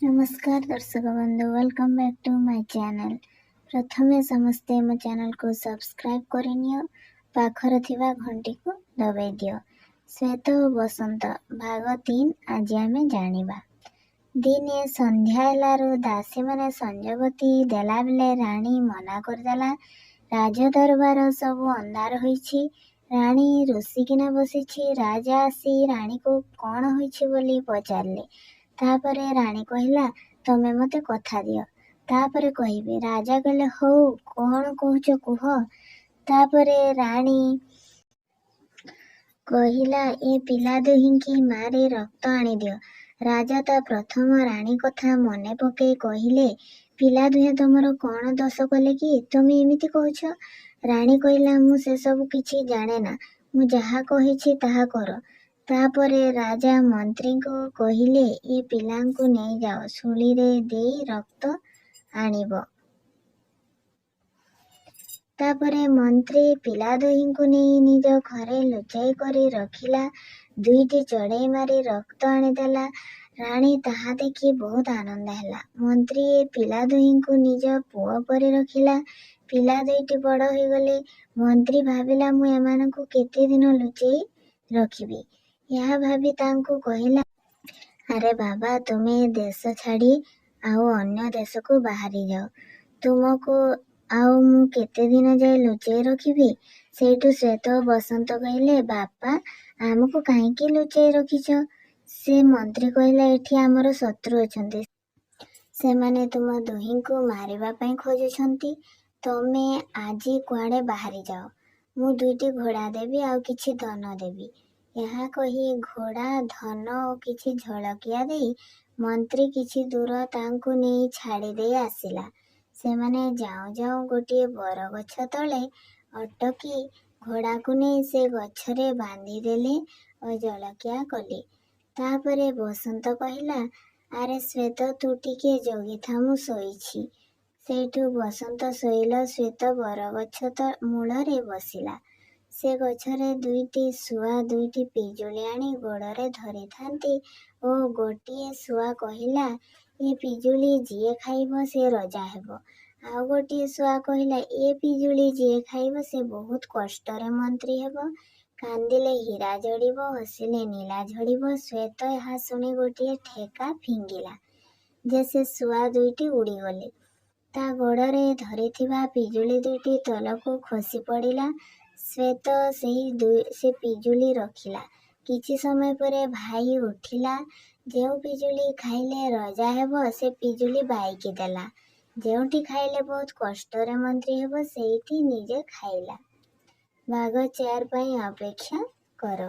ନମସ୍କାର ଦର୍ଶକ ବନ୍ଧୁ, welcome back to my channel। ପ୍ରଥମେ ସମସ୍ତେ ମୋ ଚ୍ୟାନେଲକୁ ସବସ୍କ୍ରାଇବ୍ କରିନିଅ, ପାଖରେ ଥିବା ଘଣ୍ଟିକୁ ଦବାଇ ଦିଅ। ଶ୍ୱେତ ଓ ବସନ୍ତ ଭାଗ 3 ଆଜି ଆମେ ଜାଣିବା। ଦିନେ ସନ୍ଧ୍ୟା ହେଲାରୁ ଦାସୀମାନେ ସଞ୍ଜବତୀ ଦେଲାବେଳେ ରାଣୀ ମନା କରିଦେଲା। ରାଜ ଦରବାର ସବୁ ଅନ୍ଧାର ହୋଇଛି। ରାଣୀ ରୁଷିକିନା ବସିଛି। ରାଜା ଆସି ରାଣୀକୁ କ'ଣ ହୋଇଛି ବୋଲି ପଚାରିଲେ। ତାପରେ ରାଣୀ କହିଲା, "ତମେ ମୋତେ କଥା ଦିଅ, ତାପରେ କହିବି।" ରାଜା କହିଲେ, "ହଉ, କ'ଣ କହୁଛ କୁହ।" ତାପରେ ରାଣୀ କହିଲା, "ଏ ପିଲା ଦୁହିଁକି ମାରି ରକ୍ତ ଆଣିଦିଅ।" ରାଜା ତା ପ୍ରଥମ ରାଣୀ କଥା ମନେ ପକେଇ କହିଲେ, "ପିଲା ଦୁହେଁ ତମର କ'ଣ ଦୋଷ କଲେ କି ତମେ ଏମିତି କହୁଛ?" ରାଣୀ କହିଲା, "ମୁଁ ସେସବୁ କିଛି ଜାଣେନା, ମୁଁ ଯାହା କହିଛି ତାହା କର।" ତାପରେ ରାଜା ମନ୍ତ୍ରୀଙ୍କୁ କହିଲେ, "ଏ ପିଲାଙ୍କୁ ନେଇଯାଅ, ଶୂଳିରେ ଦେଇ ରକ୍ତ ଆଣିବ।" ତାପରେ ମନ୍ତ୍ରୀ ପିଲା ଦୁହିଁଙ୍କୁ ନେଇ ନିଜ ଘରେ ଲୁଚାଇ କରି ରଖିଲା। ଦୁଇଟି ଚଢ଼େଇ ମାରି ରକ୍ତ ଆଣିଦେଲା। ରାଣୀ ତାହା ଦେଖି ବହୁତ ଆନନ୍ଦ ହେଲା। ମନ୍ତ୍ରୀ ଏ ପିଲା ଦୁହିଁଙ୍କୁ ନିଜ ପୁଅ ପରି ରଖିଲା। ପିଲା ଦୁଇଟି ବଡ଼ ହୋଇଗଲେ। ମନ୍ତ୍ରୀ ଭାବିଲା, ମୁଁ ଏମାନଙ୍କୁ କେତେ ଦିନ ଲୁଚେଇ ରଖିବି? ଏହା ଭାବି ତାଙ୍କୁ କହିଲା, "ଆରେ ବାବା, ତୁମେ ଏ ଦେଶ ଛାଡ଼ି ଆଉ ଅନ୍ୟ ଦେଶକୁ ବାହାରିଯାଅ। ତୁମକୁ ଆଉ ମୁଁ କେତେ ଦିନ ଯାଏ ଲୁଚେଇ ରଖିବି?" ସେଇଠୁ ଶ୍ୱେତ ଓ ବସନ୍ତ କହିଲେ, "ବାପା, ଆମକୁ କାହିଁକି ଲୁଚେଇ ରଖିଛ?" ସେ ମନ୍ତ୍ରୀ କହିଲା, "ଏଠି ଆମର ଶତ୍ରୁ ଅଛନ୍ତି। ସେମାନେ ତୁମ ଦୁହିଁଙ୍କୁ ମାରିବା ପାଇଁ ଖୋଜୁଛନ୍ତି। ତମେ ଆଜି କୁଆଡ଼େ ବାହାରିଯାଅ। ମୁଁ ଦୁଇଟି ଘୋଡ଼ା ଦେବି ଆଉ କିଛି ଧନ ଦେବି।" ଏହା କହି ଘୋଡ଼ା, ଧନ ଓ କିଛି ଜଳଖିଆ ଦେଇ ମନ୍ତ୍ରୀ କିଛି ଦୂର ତାଙ୍କୁ ନେଇ ଛାଡ଼ିଦେଇ ଆସିଲା। ସେମାନେ ଯାଉଁ ଯାଉଁ ଗୋଟିଏ ବରଗଛ ତଳେ ଅଟକି ଘୋଡ଼ାକୁ ନେଇ ସେ ଗଛରେ ବାନ୍ଧିଦେଲେ ଓ ଜଳଖିଆ କଲେ। ତାପରେ ବସନ୍ତ କହିଲା, "ଆରେ ଶ୍ୱେତ, ତୁ ଟିକିଏ ଜଗିଥା, ମୁଁ ଶୋଇଛି।" ସେଇଠୁ ବସନ୍ତ ଶୋଇଲା। ଶ୍ୱେତ ବରଗଛ ମୂଳରେ ବସିଲା। ସେ ଗଛରେ ଦୁଇଟି ଶୁଆ ଦୁଇଟି ପିଜୁଳି ଆଣି ଗୋଡ଼ରେ ଧରିଥାନ୍ତି ଓ ଗୋଟିଏ ଶୁଆ କହିଲା, "ଏ ପିଜୁଳି ଯିଏ ଖାଇବ ସେ ରଜା ହେବ।" ଆଉ ଗୋଟିଏ ଶୁଆ କହିଲା, "ଏ ପିଜୁଳି ଯିଏ ଖାଇବ ସେ ବହୁତ କଷ୍ଟରେ ମନ୍ତ୍ରୀ ହେବ। କାନ୍ଦିଲେ ହୀରା ଝଡ଼ିବ, ହସିଲେ ନୀଳା ଝଡ଼ିବ।" ଶ୍ୱେତ ଏହା ଶୁଣି ଗୋଟିଏ ଠେକା ଫିଙ୍ଗିଲା ଯେ ସେ ଶୁଆ ଦୁଇଟି ଉଡ଼ିଗଲେ। ତା ଗୋଡ଼ରେ ଧରିଥିବା ପିଜୁଳି ଦୁଇଟି ତଳକୁ ଖସି ପଡ଼ିଲା। ଶ୍ୱେତ ସେ ପିଜୁଳି ରଖିଲା। କିଛି ସମୟ ପରେ ଭାଇ ଉଠିଲା। ଯେଉଁ ପିଜୁଳି ଖାଇଲେ ରଜା ହେବ, ସେ ପିଜୁଳି ଭାଇକି ଦେଲା। ଯେଉଁଟି ଖାଇଲେ ବହୁତ କଷ୍ଟରେ ମନ୍ତ୍ରୀ ହେବ, ସେଇଟି ନିଜେ ଖାଇଲା। ଭାଗ 4 ପାଇଁ ଅପେକ୍ଷା କର।